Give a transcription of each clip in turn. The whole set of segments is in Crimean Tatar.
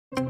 Aqşamlar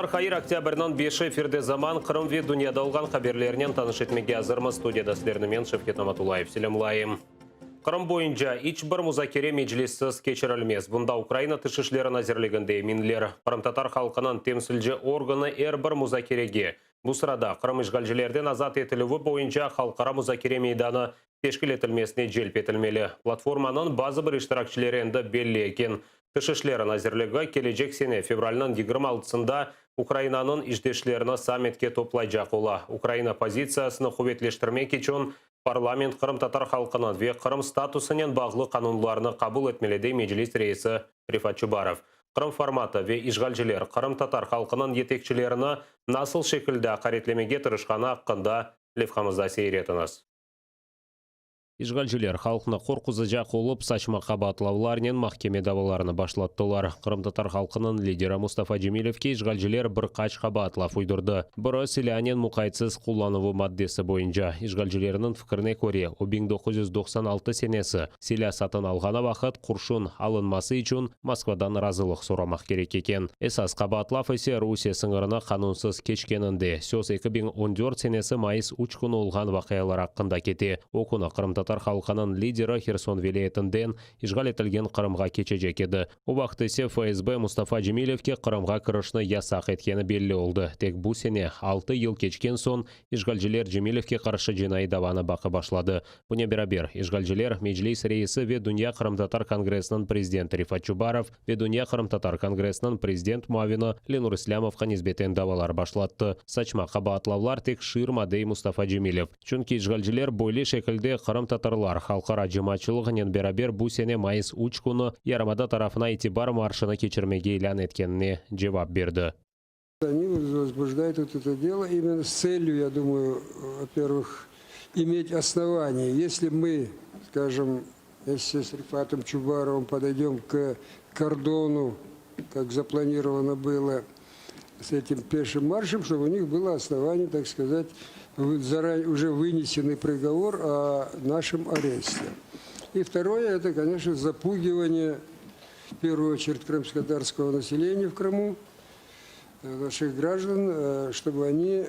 hayır, oktâbrniñ beşi efirde Zaman, Qırım ve dünyada olğan haberlernen tanış etmege azırmız. Studiyada sizlerni men, Şevket Namatullayev, selâmlayım. Qırım boyunca iç bir muzakere Meclissiz keçirilmez. Bunda Ukraina Tış işleri nazirliginde eminler. Qırımtatar halqınıñ temsilci organı er bir muzakerege, bu sırada Qırım işğalcilerden azat etilüvi boyunca halqara muzakere meydanı teşkil etilmesine celp etilmeli. Platformanıñ bazı bir iştirakçileri endi belli eken. Tış işleri nazirligi kelecek sene fevralniñ 26-sında Ukrainanıñ işdeşlerini sammitke toplaycaq ola. Ukraina pozitsiyasını quvetleştirmek içün Parlament qırımtatar halqınıñ ve Qırım statusınen bağlı qanunlarnı qabul etmeli, dey Meclis reisi Refat Çubarov. Qırım formatı ve işğalciler qırımtatar halqınıñ yetekçilerini nasıl şekilde aqaretlemege tırışqanı aqqında levhamızda seyir etiñiz. İşğalciler halqnı qorquzacaq olıp, saçma qabaatlavlarnen mahkeme davalarını başlattılar. Qırımtatar halqınıñ lideri Mustafa Cemilevge işğalciler bir qaç qabaatlav uydurdı. Biri, silânen muqaytsız qullanuvı maddesi boyunca. İşğalcilerniñ fikrine köre, o 1996 senesi silâ satın alğanı vaqıt qurşun alınması içün Moskvadan razılıq soramaq kerek eken. Esas qabaatlav ise Rusiye sıñırını qanunsız keçkeninde, söz 2014 senesi mayıs üç künü olğan vaqialar aqqında kete. O künü qırımtatar halqınıñ lideri Herson vilâyetinden işğal etilgen Qırımğa keçecek edi. O vaqıt ise FSB Mustafa Cemilevge Qırımğa kirişni yasaq etkeni belli oldı. Tek bu sene, altı yıl keçken soñ, işğalciler Cemilevge qarşı cinaiy davanı baqıp başladı. Bunen beraber, işğalciler Meclis reisi ve Dünya qırımtatar kongressiniñ prezidenti Refat Çubarov ve Dünya qırımtatar kongressiniñ prezident muavini Lenur İslâmovqa nisbeten davalar başlattı. Saçma qabaatlavlar tek şirma, dey Mustafa Cemilev. Çünki işğalciler böyle şekilde qırımtatarlar halqara cemaatçılığınen beraber bu sene mayıs üç künü yarımada tarafına itibar marşını keçirmege ilân etkenine cevap berdi. Они возбуждают вот это дело именно с целью, я думаю, во-первых, иметь основание. Если мы, скажем, если с Рифатом Чубаровым подойдем к кордону, как запланировано было, с этим пешим маршем, чтобы у них было основание, так сказать, заранее уже вынесенный приговор о нашем аресте. И второе, это, конечно, запугивание, в первую очередь, крымско-татарского населения в Крыму, наших граждан, чтобы они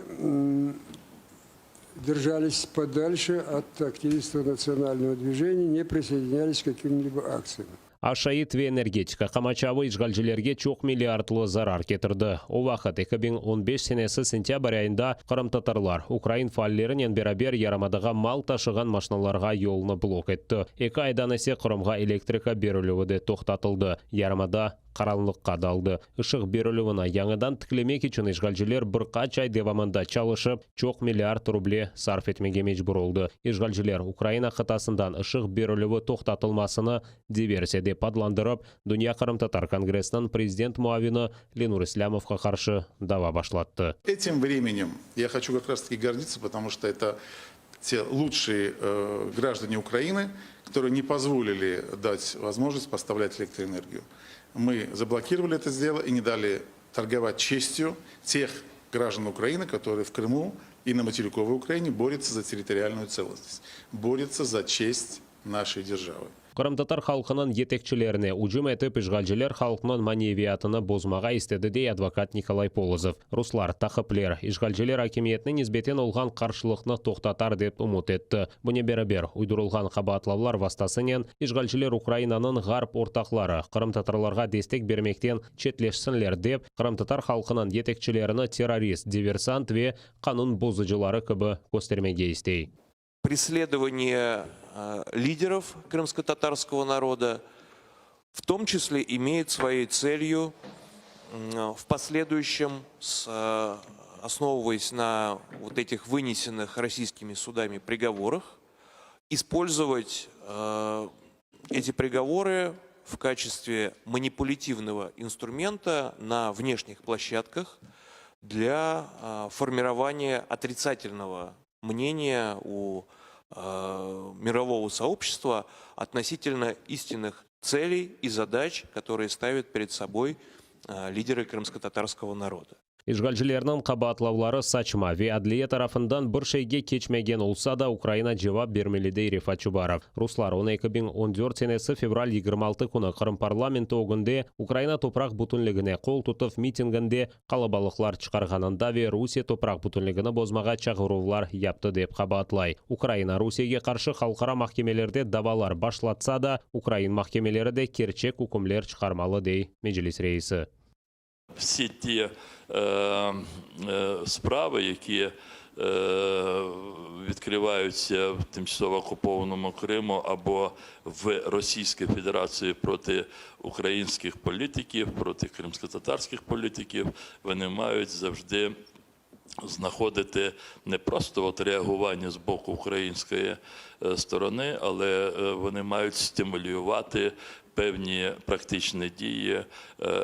держались подальше от активистов национального движения, не присоединялись к каким-либо акциям. Aşayt ve energetika qamaçavı işğalcilerge çoq milliardlı zarar ketirdi. O vaqıt, 2015 senesi sentâbr ayında, qırımtatarlar ukrain faallerinen beraber yarımadağa mal taşığan maşinalarğa yolnı blok etti. Eki aydan ise Qırımğa elektrika berilüvi de toqtatıldı. Yarımada qaranlıqqa daldı. Işıq berilüvini yañıdan tiklemek içün işğalciler bir qaç ay devamında çalışıp, çoq milliard ruble sarf etmege mecbur oldı. İşğalciler Ukraina qıtasından ışıq berilüvi toqtatılmasını diversiya dep adlandırıp, Dünya qırımtatar kongressiniñ prezident muavini Lenur İslâmovqa qarşı dava başlattı. Этим временем я хочу как раз таки гордиться, потому что это те лучшие э, граждане Украины, которые не позволили дать возможность поставлять электроэнергию. Мы заблокировали это дело и не дали торговать честью тех граждан Украины, которые в Крыму и на материковой Украине борются за территориальную целостность, борются за честь нашей державы. Qırımtatar halqınıñ yetekçilerine ücüm etip, işğalciler halqnıñ maneviyatını bozmağa istedi, dey advokat Nikolay Polozov. Ruslar, taqipler, işğalciler akimiyetine nisbeten olğan qarşılıqnı toqtatar dep ümüt etti. Bunen beraber, uydurılğan qabaatlavlar vastasınen işğalciler Ukrainanıñ ğarp ortaqları qırımtatarlarğa destek bermekten çetleşsinler dep, qırımtatar halqınıñ yetekçilerini terrorist, diversant ve qanun bozucıları kibi köstermege istey. Преследование лидеров крымско-татарского народа в том числе имеет своей целью в последующем, с, основываясь на вот этих вынесенных российскими судами приговорах, использовать эти приговоры в качестве манипулятивного инструмента на внешних площадках для формирования отрицательного мнения у мирового сообщества относительно истинных. Целей и задач, которые ставят перед собой лидеры крымско-татарского народа. İşğalcilerniñ qabaatlavları saçma ve adliye tarafından bir şeyge keçmegen olsa da, Ukraina cevap bermeli, dey Refat Çubarov. Ruslar onı 2014 senesi fevral 26 künü Qırım parlamenti ögünde Ukraina topraq bütünligine qol tutuv mitinginde qalabalıqlar çıqarğanında ve Rusiye topraq bütünligini bozmağa çağıruvlar yaptı dep qabaatlay. Ukraina Rusiyege qarşı halqara mahkemelerde davalar başlatsa da, ukrain mahkemeleri de kerçek ükümler çıqarmalı, dey Meclis reisi. Всі ті е, е, справи, які е, відкриваються в тимчасово окупованому Криму або в Російській Федерації проти українських політиків, проти кримськотатарських політиків, вони мають завжди знаходити не просто от реагування з боку української е, сторони, але е, вони мають стимулювати певні практичні дії е,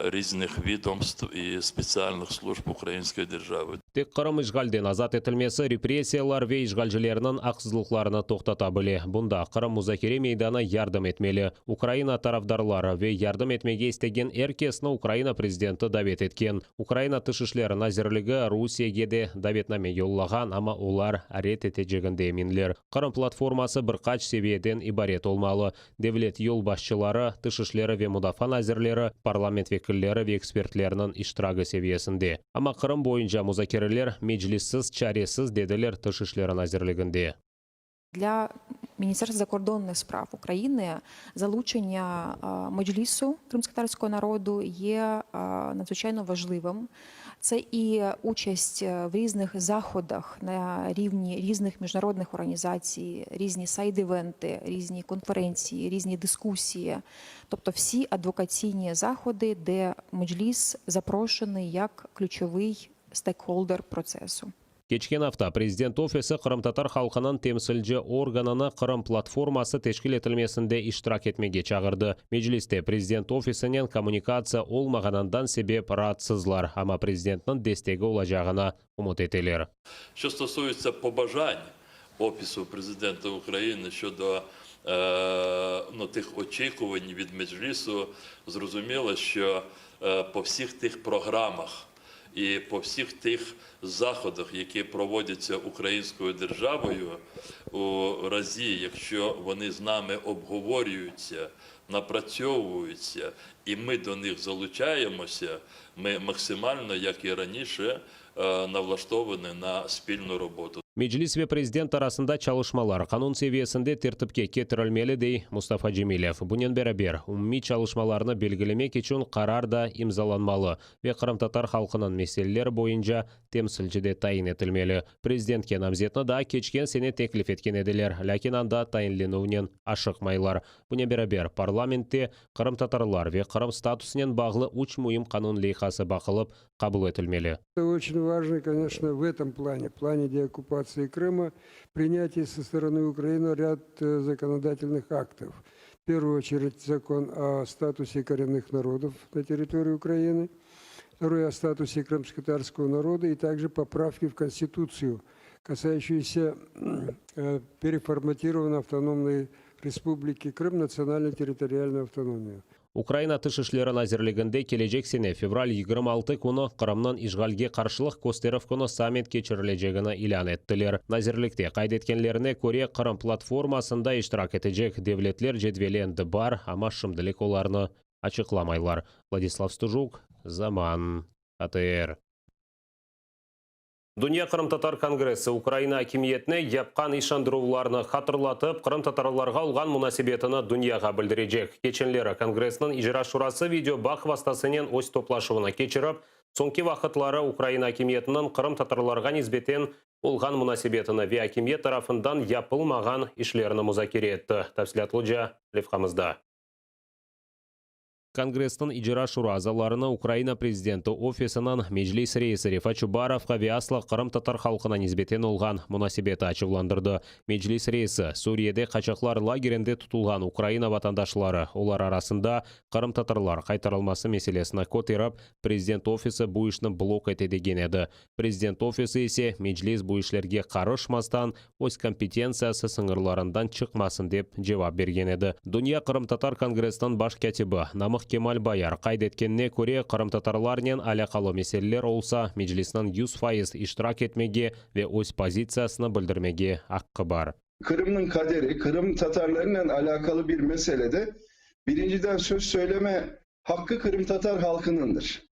різних відомств і спеціальних служб української держави. Tek Qırım işğalden azat etilmesi repressiyalar ve işğalcilerniñ aqsızlıqlarını toqtata bile. Bunda Qırım muzakere meydanı yardım etmeli. Ukraina tarafdarları ve yardım etmege istegen er kesni Ukraina prezidenti davet etken. Ukraina Tış işler nazirligi Rusiyege de davetname yollağan, amma olar red eteceginde eminler. Qırım platforması bir qaç seviyeden ibaret olmalı. Devlet yolbaşçıları, tış işleri ve mudafaa nazirleri, parlament vekilleri ve ekspertlerniñ iştiragi seviyesinde. Amma Qırım boyunca muzakereler Meclissiz çaresiz, dediler Tış işleri nazirliginde. Для Міністерства закордонних справ України залучення е, Меджлісу кримськотатарського народу є е, надзвичайно важливим. Це і участь е, в різних заходах на рівні різних міжнародних організацій, різні сайд-івенти, різні конференції, різні дискусії, тобто всі адвокаційні заходи, де Меджліс запрошений як ключовий стейкхолдер процесу. Keçken afta Prezident ofisi qırımtatar halqınıñ temsilci organını Qırım platforması teşkil etilmesinde iştirak etmege çağırdı. Mecliste Prezident ofisinen kommunikatsiya olmağanından sebep raatsızlar, amma prezidentniñ destegi olacağına ümüt eteler. Що стосується побажань Офісу президента України щодо е, ну, тих очікувань від Меджлісу, зрозуміло, що е, по всіх тих програмах і по всіх тих заходах, які проводяться українською державою, у разі, якщо вони з нами обговорюються, напрацьовуються, і ми до них залучаємося, ми максимально, як і раніше, е, налаштовані на спільну роботу. Meclis ve prezident arasında çalışmalar qanun seviyesinde tertipke ketirilmeli, dey Mustafa Cemilev. Bunen beraber, umumiy çalışmalarnı belgilemek içün qarar da imzalanmalı ve qırımtatar halqınıñ meseleleri boyunca temsilci de tayin etilmeli. Prezidentke namzetni daa keçken sene teklif etken ediler, lâkin anda tayinlenüvnen aşıqmaylar. Bunen beraber, parlamentte qırımtatarlar ve Qırım statusınen bağlı üç müim qanun leyhası baqılıp, qabul etilmeli. Это очень важно, конечно, в этом плане, в плане деоккупации Крыма, принятие со стороны Украины ряд э, законодательных актов. В первую очередь закон о статусе коренных народов на территории Украины, второй о статусе крымско-татарского народа и также поправки в Конституцию, касающиеся э, переформатирования автономной республики Крым в национально-территориальную автономию. Ukraina Tış işleri nazirliginde kelecek sene fevral 26 künü Qırımnıñ işğalge qarşılıq kösterüv künü sammit keçirilecegini ilân ettiler. Nazirlikte qayd etkenlerine köre, Qırım platformasında iştirak etecek devletler cedveli endi bar, amma şimdilik olarnı açıqlamaylar. Vladislav Stujuk, Zaman, ATR. Dünya Qırımtatar Kongressi Ukraina akimiyetine yapqan işandıruvlarnı hatırlatıp, qırımtatarlarğa olğan munasebetini dünyağa bildirecek. Keçenleri Kongressniñ icra şurası videobağ vastasınen öz toplaşuvını keçirip, soñki vaqıtları Ukraina akimiyetiniñ qırımtatarlarğa nisbeten olğan munasebetini ve akimiyet tarafından yapılmağan işlerni muzakere etti. Tafsilâtlıca levhamızda. Kongressniñ İcra şura azalarını Ukraina prezidenti ofisiniñ Meclis reisi Refat Çubarovğa ve asla qırımtatar halqına nisbeten olğan munasebeti açuvlandırdı. Meclis reisi, Suriyede qaçaqlar lagerinde tutulğan Ukraina vatandaşları, olar arasında qırımtatarlar qaytarılması meselesini köterip, Prezident ofisi bu işni blok ete degen edi. Prezident ofisi ise, Meclis bu işlerge qarışmastan, öz kompetentsiyası sıñırlarından çıqmasın dep cevap bergen edi. Dünya qırımtatar kongressiniñ baş kâtibi Namıq Kemal Bayar qayd etkenine köre, qırımtatarlarnen alâqalı meseleler olsa, Meclisniñ 100% iştirak etmege ve öz pozitsiyasını bildirmege aqqı bar. Qırımnıñ qaderi, Qırım tatarlarınen alâqalı bir meselede birinciden söz söyleme haqqı qırımtatar halqınıñdır.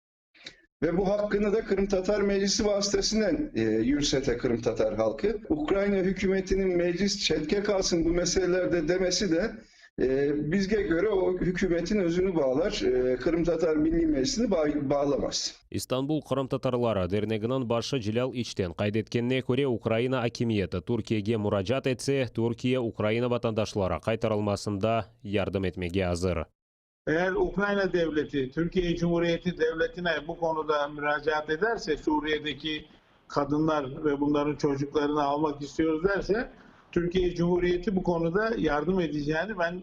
Ve bu haqqını da Qırımtatar Meclisi vasıtasınen yürsete qırımtatar halqı. Ukraina hükümetiniñ Meclis çetke qalsın bu meselelerde demesi de bizge köre o hükümetin özüni bağlar, Qırımtatar Milliy Meclisini bağlamaz. İstanbul qırımtatarları derneginiñ başı Celâl İçten qayd etkenine köre, Ukraina akimiyeti Türkiyege muracaat etse, Türkiye Ukraina vatandaşları qaytarılmasında yardım etmege azır. Eğer Ukrayna devleti, Türkiye Cumhuriyeti devletine bu konuda müracaat ederse, Suriye'deki kadınlar ve bunların çocuklarını almak istiyoruz derse, Türkiye Cumhuriyeti bu konuda yardım edeceğini ben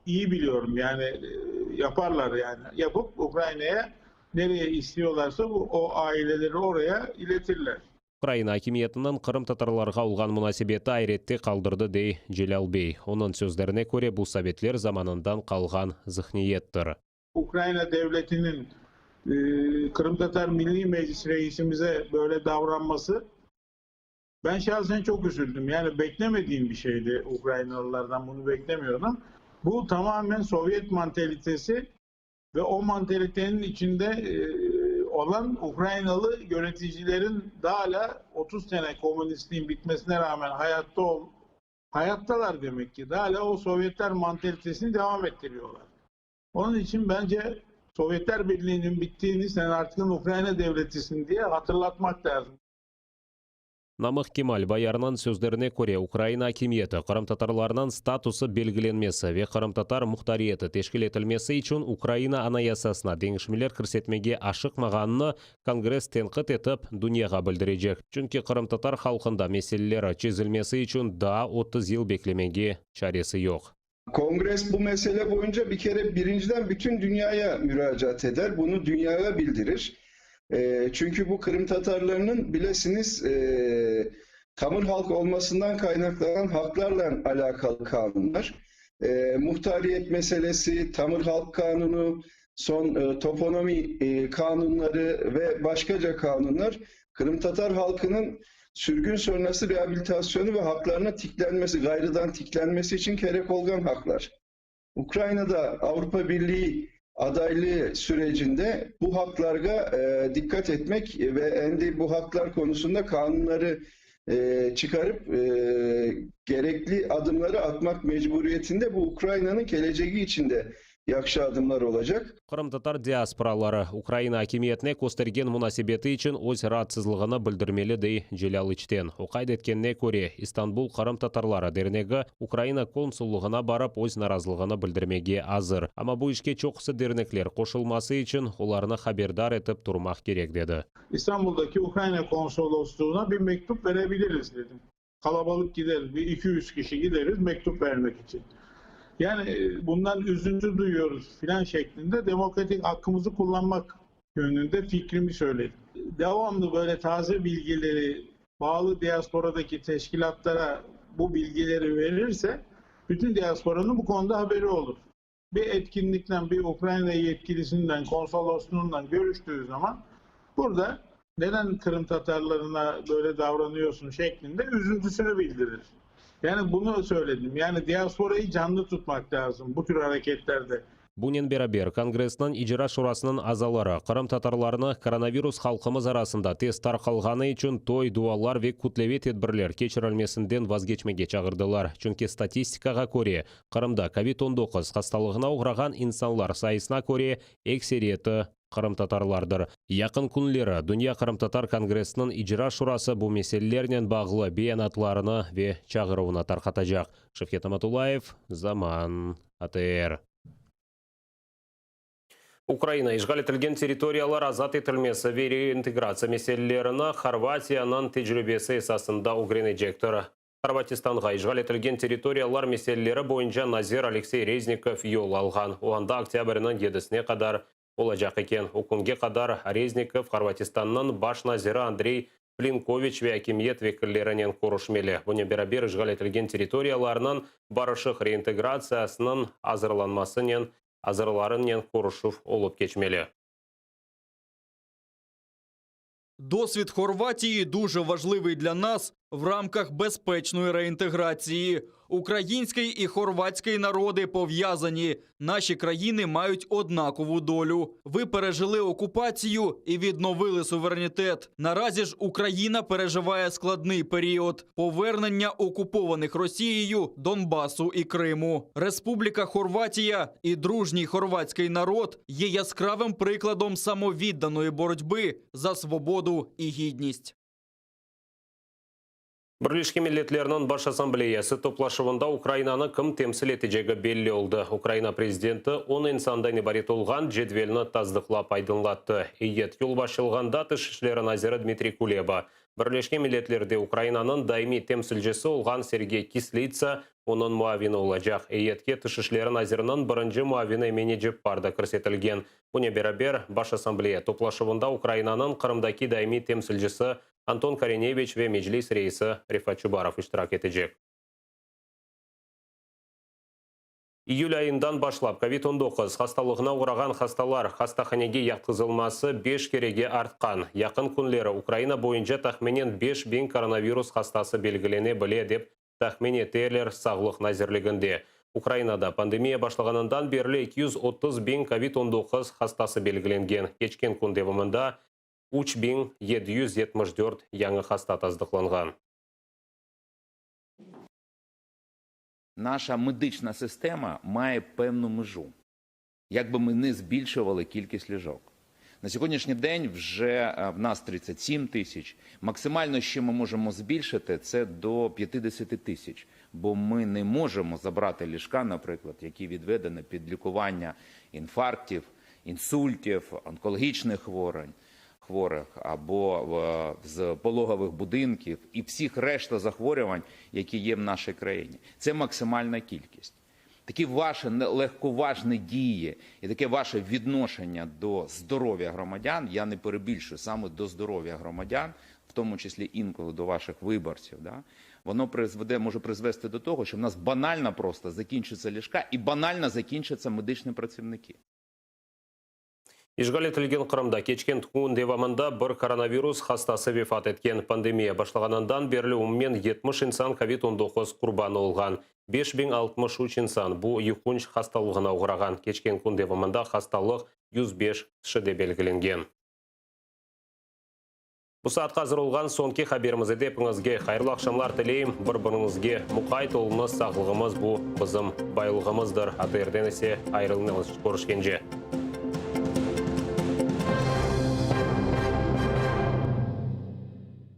iyi biliyorum. Yani e, yaparlar yani. Yapıp Ukrayna'ya nereye istiyorlarsa bu, o aileleri oraya iletirler. Ukraina akimiyetiniñ qırımtatarlarğa olğan munasebeti ayrette qaldırdı, dey Celâl bey. Onıñ sözlerine köre, bu sovetler zamanından qalğan zıhniyettir. Ukraina devletiniñ Qırımtatar Milliy Meclis reisimize böyle davranması, ben şahsen çok üzüldüm. Yani beklemediğim bir şeydi ukrainalılardan, bunu beklemiyordum. Bu tamamen Sovyet mantalitesi ve o mantalitenin içinde olan Ukraynalı yöneticilerin hala 30 sene komünistliğin bitmesine rağmen hayatta ol, hayattalar demek ki. Hala o Sovyetler mantalitesini devam ettiriyorlar. Onun için bence Sovyetler Birliği'nin bittiğini sen artık Ukrayna devletisin diye hatırlatmak lazım. Namıq Kemal Bayarnıñ sözlerine köre, Ukraina akimiyeti qırımtatarlarnıñ statusı belgilenmesi ve qırımtatar muhtariyeti teşkil etilmesi içün Ukraina Anayasasına deñişmeler kirsetmege aşıqmağanını Kongress tenqit etip, dünyağa bildirecek. Çünki qırımtatar halqında meseleleri çezilmesi içün daa 30 yıl beklemege çaresi yoq. Kongres bu mesele boyunca bir kere birinciden bütün dünyaya müracaat eder, bunu dünyaya bildirir. E, çünkü bu Kırım Tatarlarının bilesiniz e, tamır halk olmasından kaynaklanan haklarla alakalı kanunlar. E, muhtariyet meselesi, tamır halk kanunu, son e, toponomi e, kanunları ve başkaca kanunlar Kırım Tatar halkının sürgün sonrası rehabilitasyonu ve haklarına tiklenmesi, gayrıdan tiklenmesi için kerek olgan haklar. Ukrayna'da Avrupa Birliği adaylığı sürecinde bu haklara e, dikkat etmek ve endi bu haklar konusunda kanunları e, çıkarıp e, gerekli adımları atmak mecburiyetinde bu Ukrayna'nın geleceği için de yahşı adımlar olacak. Qırımtatar diasporaları Ukraina akimiyetine köstergen munasebeti içün öz raatsızlığını bildirmeli, dey Celâl İçten. O qayd etkenine köre, İstanbul qırımtatarları dernegi Ukraina konsullığına barıp öz narazılığını bildirmege azır. Amma bu işke çoqusı dernekler qoşulması içün olarnı haberdar etip turmaq kerek, dedi. İstanbul'daki Ukrayna konsolosluğuna bir mektup verebiliriz dedim. Kalabalık gideriz, bir 200 kişi gideriz mektup vermek için. Yani e, bundan üzüntü duyuyoruz filan şeklinde demokratik hakkımızı kullanmak yönünde fikrimi söyledim. Devamlı böyle taze bilgileri bağlı diasporadaki teşkilatlara bu bilgileri verirse bütün diasporanın bu konuda haberi olur. Bir etkinlikle bir Ukrayna yetkilisinden, konsolosluğundan görüştüğü zaman burada neden Kırım Tatarlarına böyle davranıyorsun şeklinde üzüntüsünü bildirir. Yani bunu söyledim. Yani diasporayı canlı tutmak lazım bu tür hareketlerde. Bunen beraber, Kongressniñ İcra şurasınıñ azaları qırımtatarlarnı koronavirus halqımız arasında tez tarqalğanı içün toy, dualar ve kütleviy tedbirler keçirilmesinden vazgeçmege çağırdılar, çünki statistikağa köre, Qırımda kovid 19 hastalığına oğrağan insanlar sayısına köre ekseriyeti qırımtatarlardır. Yaqın künleri Dünya qırımtatar kongressiniñ İcra şurası bu meselelernen bağlı beyanatlarını ve çağıruvını tarqatacaq. Şevket Amatullayev, Zaman, ATR. Ukraina işğal etilgen territoriyalar azat etilmesi ve reintegratsiya meselelerini Horvatiyanıñ tecribesi esasında ögrenecektir. Horvatistanğa işğal etilgen territoriyalar meseleleri boyunca nazir Aleksey Reznikov yol alğan. O anda oktâbrniñ yedisine qadar olacaq eken. O künge qadar Reznikov Horvatistannıñ baş naziri Andrey Plenkoviç ve akimiyet vekillerinen körüşmeli. Bunen beraber işğal etilgen territoriyalarnıñ barışıq reintegratsiyasınıñ azırlanmasınen azırlarınen körüşüv olıp keçmeli. Досвід Хорватії дуже важливий для нас в рамках безпечної реінтеграції. Український і хорватський народи пов'язані. Наші країни мають однакову долю. Ви пережили окупацію і відновили суверенітет. Наразі ж Україна переживає складний період повернення окупованих Росією Донбасу і Криму. Республіка Хорватія і дружній хорватський народ є яскравим прикладом самовідданої боротьби за свободу і гідність. Birleşken Milletlerniñ Baş Assambleyası toplaşuvında Ukrainanı kim temsil etecegi belli oldı. Ukraina prezidenti on insandan ibaret olğan cedvelni tasdıqlap aydınlattı. Eyyet yolbaşçılığında Tış işleri naziri Dmitriy Kuleba, Birleşken Milletlerde Ukrainanıñ daimiy temsilcisi olğan Sergey Kislitsa onıñ muavini olacaq. Eyyetke Tış işleri naziriniñ birinci muavini Emine Ceppar da kirsetilgen. Bunen beraber, Baş Assambleya toplaşuvında Ukrainanıñ Qırımdaki daimiy temsilcisi Anton Korineviç ve Meclis reisi Refat Çubarov iştirak etecek. İyül ayından başlap kovid 19 hastalığına oğrağan hastalar hastahanege yatqızılması beş kerege artqan. Yaqın künleri Ukraina boyunca tahminen 5000 koronavirus hastası belgilene bile, dep tahmin eteler Sağlıq nazirliginde. Ukrainada pandemiya başlağanından berli 230 biñ kovid 19 hastası belgilengen. Keçken kün devamında 3774 yañı hasta tasdıqlanğan. Наша медична система має певну межу, як би ми не збільшували кількість ліжок. На сьогоднішній день вже в нас 37 тисяч. Максимально, що ми можемо збільшити, це до 50 тисяч, бо ми не можемо забрати ліжка, наприклад, які відведені під лікування інфарктів, інсультів, онкологічних хворень, хворих або з пологових будинків і всіх решта захворювань, які є в нашій країні. Це максимальна кількість. Такі ваші легковажні дії і таке ваше відношення до здоров'я громадян, я не перебільшую, саме до здоров'я громадян, в тому числі інколи до ваших виборців, да, воно призведе, може призвести до того, що в нас банально просто закінчаться ліжка і банально закінчаться медичні працівники. İşğal etilgen Qırımda keçken kün devamında bir koronavirus hastası vefat etken. Pandemiya başlağanından berli umumen 70 insan COVID-19 qurbanı olğan. 5063 insan bu yuqunç hastalığına oğrağan. Keçken kün devamında hastalıq 105 kişide belgilengen. Bu saatqa azır olğan soñki haberimiz edi. Epiñizge hayırlı aqşamlar tileyim. Bir-biriñizge muqayt oluñız. Sağlığımız bu bizim baylığımızdır. ATRden ise ayırılmañız. Körüşkence.